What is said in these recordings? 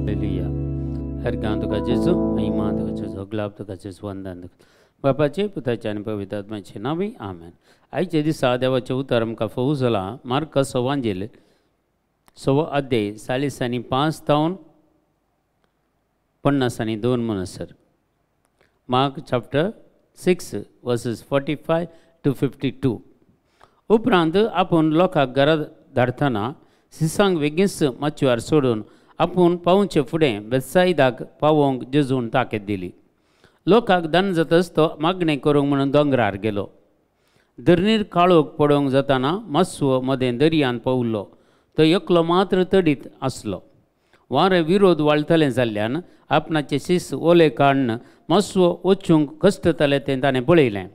Hallelujah. हर गांव तुका जेजू, महिमा तुका जेजू, गुलाब तुका जेजू, वंदन तुका बापाचे पुताचे आनी पवित्र आत्म्याचे नांवी, आमेन। आयच्या दिसा देवाचें उतर आमकां फोव जालां मार्का सवांजेल 6 अध्याय 45 तावन 52 म्हणसर। Mark chapter 6 verses 45 to 52। उपरांत आपूण लोकांक घरा धाडटना सिसांक वेगींच माचयेर सोडून आपूण पावचे फुडें बेतसायदाक पावोवंक जेजून ताकीद दिली। लोकांक दन जातच तो मागणें करूंक म्हणून दोंगरार गेलो। धरणीर काळोख पडोवंक जाताना मात्सो मदें दर्यान पावलो। तो एकलो मात्र तडीत आसलो। वारें विरोध वाळटलें जाल्ल्यान आपणाचे शीस ओले काडून मात्सो वचूंक कश्टतालें तें ताणें पळयलें।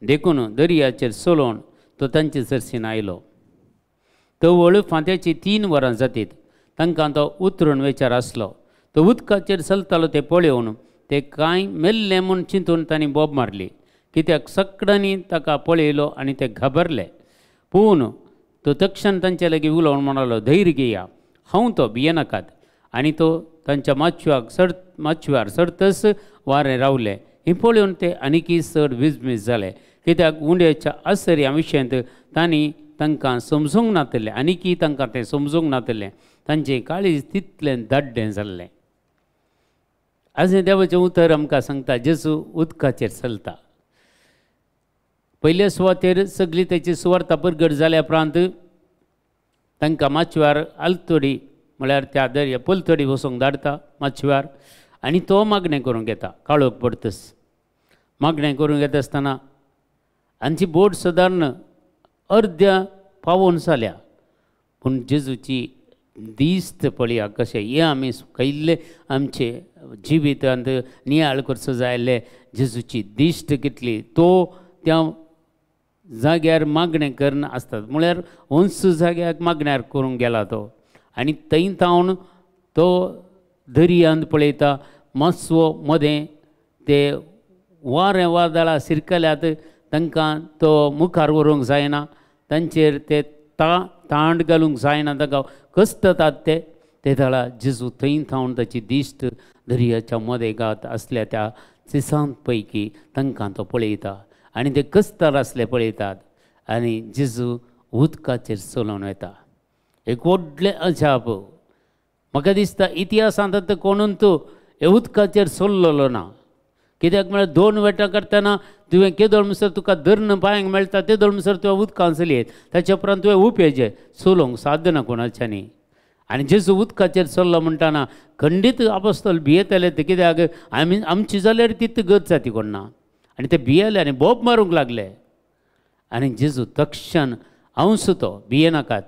देखून दर्याचेर चलोवन तो तांचे सरसीन आयलो। तवळ फांत्याची 3 वरां जातीत तांकां तो उतरून वेचार आसलो। तो उदकाचेर चलतालो तें पळोवन ते कांय मेल्लें म्हूण चिंतून तांणी बोब मारली, कित्याक सगळ्यांनी ताका पळयलो आनी ते घाबरले। पूण तो तक्षण तांचे लागीं उलोवन म्हणालो, धैर्य घेया, हांव तो, भियेनाकात। आनी तो तांच्या माचव्यार चडतच वारें रावलें। हें पळोवन ते आनीकय चड विजमीज जाले, कित्याक उंड्याच्या आसर्या विशयांत तांणी तांकां समजूंक नातलें, आनीकय तांकां तें समजूंक नातलें। तांचें काळीज तितलें दाड्डें जाल्लें। आज देवाचें उतर आमकां सांगता जेजू उदकाचेर चलता। पयले सुवातेर सगळी ताची सुवार्ता परगट जाल्या उपरांत तांकां माचव्यार आलतडी म्हळ्यार त्या दर्या पलतडी वचूंक धाडटा माचव्यार आनी तो मागणें करूंक येता। काळोख पडतच मागणें करूंक येता आसतना आमची बोट सदारण अर्द्या पावोवन जाल्या, पूण जेजूची दिस्त पळया कशें हें आमी सुकयल्लें आमचे जिवितांत नियाळ करचो जाय आसलें। जेजूची दिश्ट कितली, तो त्या जाग्यार मागणें करून आसतात, म्हळ्यार उंच जाग्याक मागण्यार करूंक गेला तो आनी थंय तावन तो दर्यांत पळयता मात्सो मदें ते वारें वादळां शिरकल्यात, तांकां तो मुखार व्हरूंक जायना, तांचेर ते तांड घालूंक जायना, तांकां कश्टतात ते तेदळा जेजू थंय थावन ताची दिश्ट दर्याच्या मदें गात आसल्या त्या सिसांत पैकी तांकां तो पळयता आनी ते कश्टार आसले पळयतात आनी जेजू उदकाचेर चलोवन वता। एक व्हडलें अजाप म्हाका दिसता इतिहासांत आतां कोणून तूं हे उदकाचेर चल्लोलो ना, कित्याक म्हळ्यार 2 वेटां करतना तुवें केदोळ म्हणसर तुका धरण पांयांक मेळटा तेदोळ म्हणसर तुवें उदकान चलयत, ताच्या उपरांत तुवें उपेजे चलोवंक साध्य ना कोणाच्यानी। आनी जेजू उदकाचेर चल्लो म्हणटाना खंडीत आपोस्तल भियेताले ते, कित्याक आमी आमची जाल्यार तित गत जाती कोण ना, आनी ते भियेले आनी बोब मारूंक लागले। आनी जेजू तक्षण हांवसो तो भियेनाकात,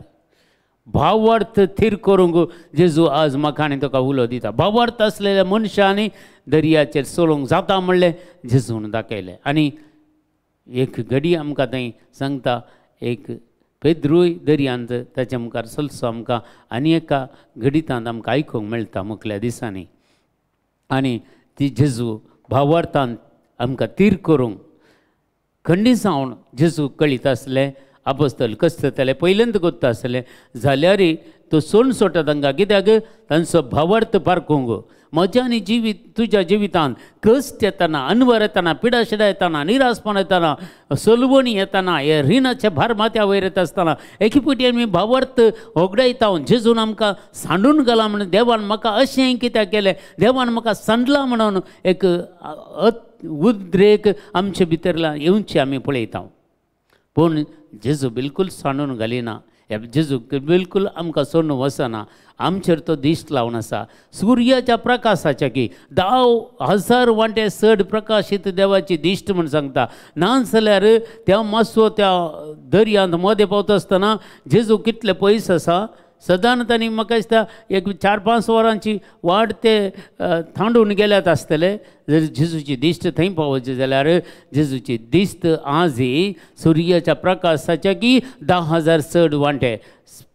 भावार्थ थीर करूंक जेजू आज म्हाका आनी तुका उलो दिता। भावार्थ आसलेल्या मनशांनी दर्याचेर चलोवंक जाता म्हणलें जेजून दाखयलें। आनी एक घडी आमकां थंय सांगता, एक पेद्रूय दर्यांत ताच्या मुखार चलचो आमकां आनी एका घडितांत आमकां आयकूंक मेळटा मुखल्या दिसांनी। आनी ती जेजू भावार्थान आमकां थीर करूंक खंडी जावन जेजू कळीत आसलें आपोस्तल कसतले पयल्यांत कोत्ता आसलें जाल्यार तो सोण सोडटा तांकां, कित्याक तांचो भावार्थ पारखूंक। म्हज्या आनी जिवीत तुज्या जिवितांत कश्ट येतना, अनवर येतना, पिडाशिडा येतना, निराशपण येतना, सलवणी येतना, हे रिणाचे भार माथ्या वयर येता आसतना एके फावटी आमी भावार्थ होगडायता। जेजून आमकां सांडून घाला म्हणून देवान म्हाका अशें कित्याक केलें, देवान म्हाका सांडला म्हणून एक उद्रेक आमचे भितरला येवचे आमी पळयता। पूण जेजू बिलकूल सांडून घालिना, जेजू बिलकूल आमकां सोडून वचना, आमचेर तो दिश्ट लावन आसा। सुर्याच्या प्रकाशाच्या की 10,000 वांटे चड प्रकाशीत देवाची दिश्ट म्हूण सांगता। ना जाल्यार त्या मातसो त्या दर्यांत मदें पावता आसतना जेजू कितले पयस आसा, सदांच तांणी म्हाका दिसता एक 4-5 वरांची वाट ते थांडून गेल्यात आसतले। जर जेजूची दिश्ट थंय पावची जाल्यार जेजूची दिश्ट आजय सुर्याच्या प्रकाशाच्या की 10,000 चड वांटे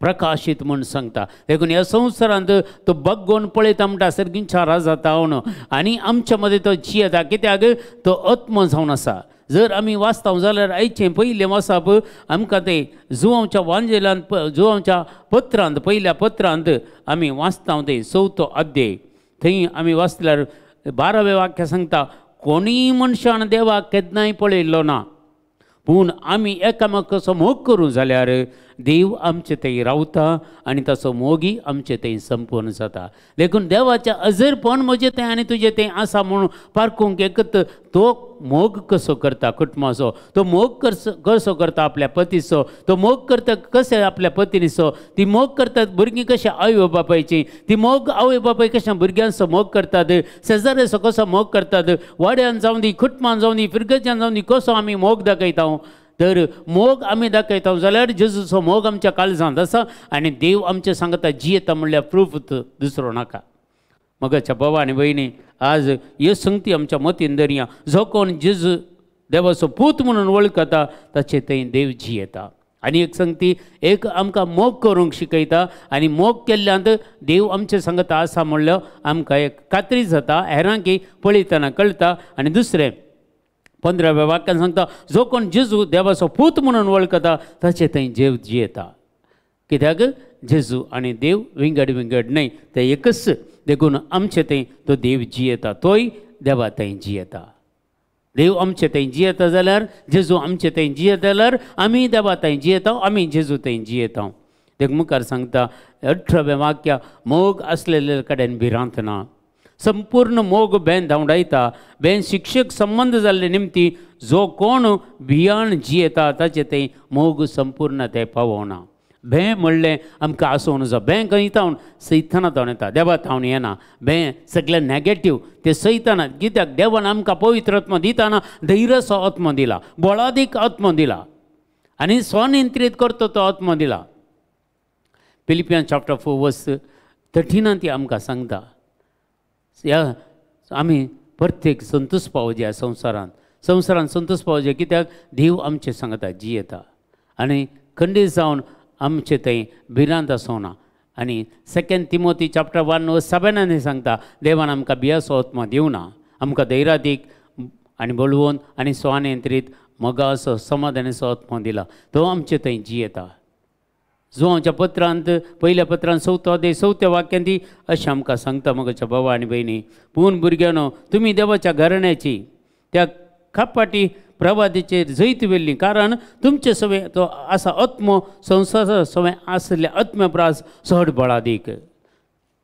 प्रकाशीत म्हूण सांगता। देखून ह्या संवसारांत तो बग्गोवन पळयता म्हणटा सर्गींच्या राजा जावन आनी आमच्या मदें तो जियेता, कित्याक तो आत्मो जावन आसा। जर आमी वाचता जाल्यार आयचें पयलें वाचप आमकां तें जुवांच्या वांजेलांत, जुवांच्या पत्रांत, पयल्या पत्रांत आमी वाचता तें चवथो अध्याय, थंय आमी वाचल्यार 12वें वाक्य सांगता, कोणीय मनशान देवाक केन्नाय पळयल्लो ना, पूण आमी एकामेकाचो मोग करूं जाल्यार देव आमचे थंय रावता आनी ताचो मोगी आमचे थंय संपूर्ण जाता. देखून देवाचें अजरपण म्हजें थंय आनी तुजें थंय आसा म्हणून पारखूंक एकत तो मोग कसो करता कुटुंबाचो, तो मोग कसो करता आपल्या पतीचो, तो मोग करता कशें आपल्या पत्नीचो, ती मोग करतात भुरगीं कशें आवय बापायची, ती मोग आवय बापाय कशें भुरग्यांचो मोग करतात, शेजाऱ्याचो कसो मोग करतात, वाड्यान जावं दी, कुटुंबान जावं दी, फिरगर्जान जावं दी, कसो आमी मोग दाखयता. तर मोग आमी दाखयता जाल्यार जेजूचो मोग आमच्या काळजांत आसा आनी देव आमचें सांगता जियेता म्हणल्यार प्रूफ दुसरो नाका. मगाच्या बाबा आनी भयणी, आज ह्यो संगती आमच्या मतीन दरया, जो कोण जेजू देवाचो पूत म्हणून वळखता ताचे थंय देव जियेता. आनी एक संगती एक आमकां मोग करूंक शिकयता आनी मोग केल्ल्यांत देव आमचें सांगता आसा म्हणल्यार आमकां एक खात्री जाता, हेरांकी पळयतना कळटा. आनी दुसरें 15व्या वाक्यान सांगता, जो कोण जेजू देवाचो पूत म्हणून वळखता ताचे थंय देव जियेता. कित्याक जेजू आनी देव विंगड विंगड न्हय, ते एकच. देखून आमचे थंय तो देव जियेता, तोय देवा थंय जियेता. देव आमचे थंय जियेता जाल्यार, जेजू आमचे थंय जियेता जाल्यार आमी देवा थंय जियेता, आमी जेजू थंय जियेता. देखून मुखार सांगता 18वें वाक्य, मोग आसलेले कडेन भिरांत ना, संपूर्ण मोग बेन धांवडायता, बेन शिक्षक संबंद जाल्ले निमती जो कोण भियान जियेता ताचे थंय मोग संपूर्ण ते पावना. भें म्हणलें आमकां आसूं नजो, भें खंय तावन सैताना तावन येता, देवा तावन येना. भें सगळें नॅगेटीव तें सैताना. कित्याक देवान आमकां पवित्र आत्मा दिताना धैर्याचो आत्मो दिला, बळादीक आत्मो दिला आनी स्वनियंत्रीत करता तो आत्मो दिला. फिलिपियन चॅप्टर 4 वर्स 13 ती आमकां सांगता, ह्या आमी प्रत्येक संतोष पावोवचे ह्या संवसारांत, संवसारांत संतोष पावोवचे. कित्याक देव आमचें सांगता जियेता आनी खंडीत जावन आमचे थंय भिरांत आसना. आनी 2 तिमोती चॅप्टर 1 वर्स 7 सांगता, देवान आमकां भियाचो आत्मा दिवना, आमकां धैर्यादीक आनी बळवंत आनी स्वनियंत्रीत मोगाचो समाधानाचो आत्मा दिला, तो आमचे थंय जियेता. जुवांच्या पत्रांत पयल्या पत्रांत 4थो अध्याय 4थ्या वाक्यांत ती अशें आमकां सांगता, मगाच्या बाबा आनी भयणी, पूण भुरग्यांनो तुमी देवाच्या घराण्याची त्या कपाटी प्रवादीचेर जैत व्हेल्ली, कारण तुमचे सवे तो आसा आत्मो संवसारा सवे आसले आत्म्या प्रास चड बळादीक.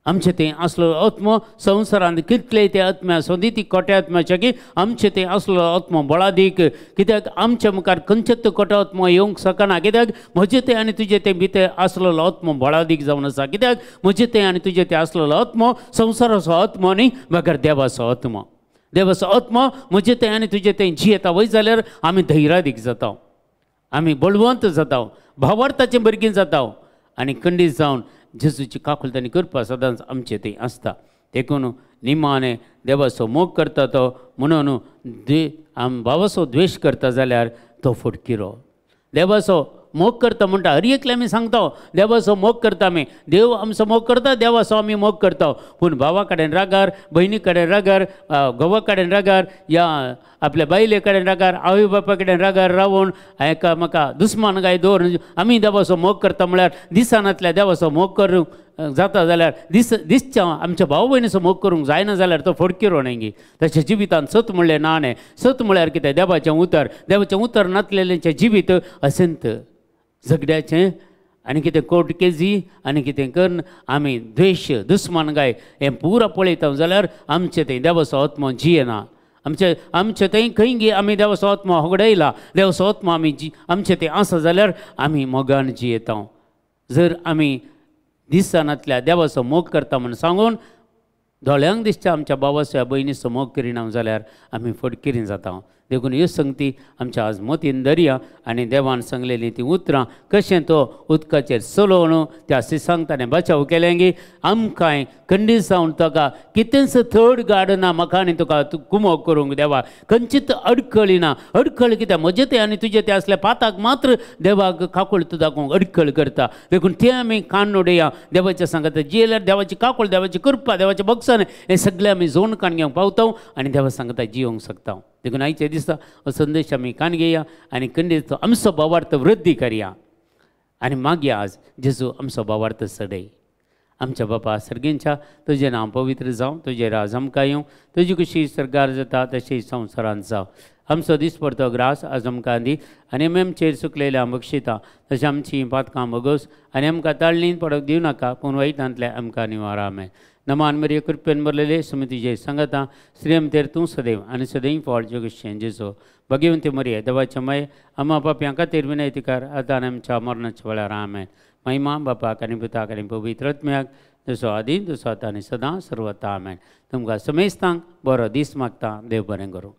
आमचे थंय आसलो आत्मो संवसारांत कितले ते आत्म्या आसूं दी, ती कोट्या आत्म्याचे की आमचे थंय आसलो आत्मो बळादीक. कित्याक आमच्या मुखार खंयचेच कोटो आत्मो येवंक शकना. कित्याक म्हजे थंय आनी तुजे थंय भितर आसलेलो आत्मो बळादीक जावन आसा. कित्याक म्हजे थंय आनी तुजे थंय आसलेलो आत्मो संवसाराचो आत्मो न्ही, बगर देवाचो आत्मो. देवाचो आत्मो म्हजे थंय आनी तुजे थंय जियेता वय जाल्यार आमी धैर्यादीक जाता, आमी बळवंत जाता, भावार्थाचे भुरगीं जाता आनी खंडीत जावन जेजूची काकुळट आनी कृपा सदांच आमचे थंय आसता. देखून निमाणे देवाचो मोग करता तो म्हणून आम भावाचो द्वेश करता जाल्यार तो फटकिरो. देवाचो मोग करता म्हणटा हर एकले आमी सांगता, देवाचो मोग करता आमी, देव आमचो मोग करता, देवाचो आमी मोग करता, पूण भावा कडेन रागार, भयणी कडेन रागार, घोवा कडेन रागार, या आपल्या बायले कडेन रागार, आवय बापा कडेन रागार रावून एकामेका दुस्मान काय दवरून आमी देवाचो मोग करता म्हळ्यार दिसनातल्या देवाचो मोग करूंक जाता जाल्यार दिसच्या आमच्या भाव भयणीचो मोग करूंक जायना जाल्यार तो फटकिरो न्हय. ताच्या जिवितांत सत म्हणलें ना न्हय. सत म्हळ्यार कितें? देवाचें उतर. देवाचें उतर नातलेलेंचें जिवीत असेंत झगड्याचें आनी कितें कोर्ट केजी आनी कितें करून आमी द्वेश दुस्मान गाय हें पुरा पळयता जाल्यार आमचें थंय देवाचो आत्मो जियेना. आमचे आमचे थंय खंय गी आमी देवाचो आत्मो होगडायला, देवाचो आत्मो आमी आमचे थंय आसा जाल्यार आमी मोगान जियेता. जर आमी दिसनातल्या देवाचो मोग करता म्हूण सांगून दोळ्यांक दिसच्या आमच्या बाबाचो भयणीचो मोग करिना जाल्यार आमी फटकिरी जाता. देखून ह्यो संगती आमच्या आज मतीन दरया आनी देवान सांगलेलीं तीं उतरां कशें तो उदकाचेर चलोवन त्या सिसांक ताणें बचाव केलें गी आमकांय खंडीत जावन ताका कितेंच थर्ड गार्ड ना म्हाका आनी तुका कुमोक करूंक देवा खंयचीच अडखळी ना. अडखळ कित्याक म्हजें तें आनी तुजें तें आसल्या पाताक मात्र देवाक काकूळ दाखोवंक अडखळ करता. देखून तें आमी कान उडया देवाच्या सांगता जियेल्यार देवाची काकूळ, देवाची कृपा, देवाचें बक्षण हें सगळें आमी जोण काण घेवंक पावता आनी देवा सांगता जियोंक शकता. देखून आयचे दिसा हो संदेश आमी कान घेया आनी खंडीत आमचो भावार्थ वृद्धी करया आनी मागीर आज जेजू आमचो भावार्थ चडय. आमच्या बापा सर्गेंच्या, तुजें नांव पवित्र जावं, तुजें राज आमकां येवं, तुजी खुशी सर्गार जाता तशी संवसारांत जावं. आमचो दिसपडतो ग्रास आज आमकां दी आनी आमी आमचेर चुकलेल्या बक्षिता तशें आमची पातकां भोगोस आनी आमकां ताळणीन पडोवंक दिवं नाका, पूण वायटांतल्या आमकां निवार. आमेन. नमान मरिये, कृपेन भरलेले, सुमी तुजे सांगता, श्रीयमतेर तूं सदैव आनी सदैव फळ जगशें जेजो. भगवंती मरिये, देवाच्या माये, आमा पापयां खातीर विनयती कर, आतां आनी आमच्या मरणाच्या वेळार. आमेन. महिमा बापाक आनी पुताक आनी पवित्र आत्म्याक, जसो आदी तसो आतां आनी सदां सर्वता. आमेन. तुमकां समेस्तांक बरो दीस मागता. देव बरें करूं.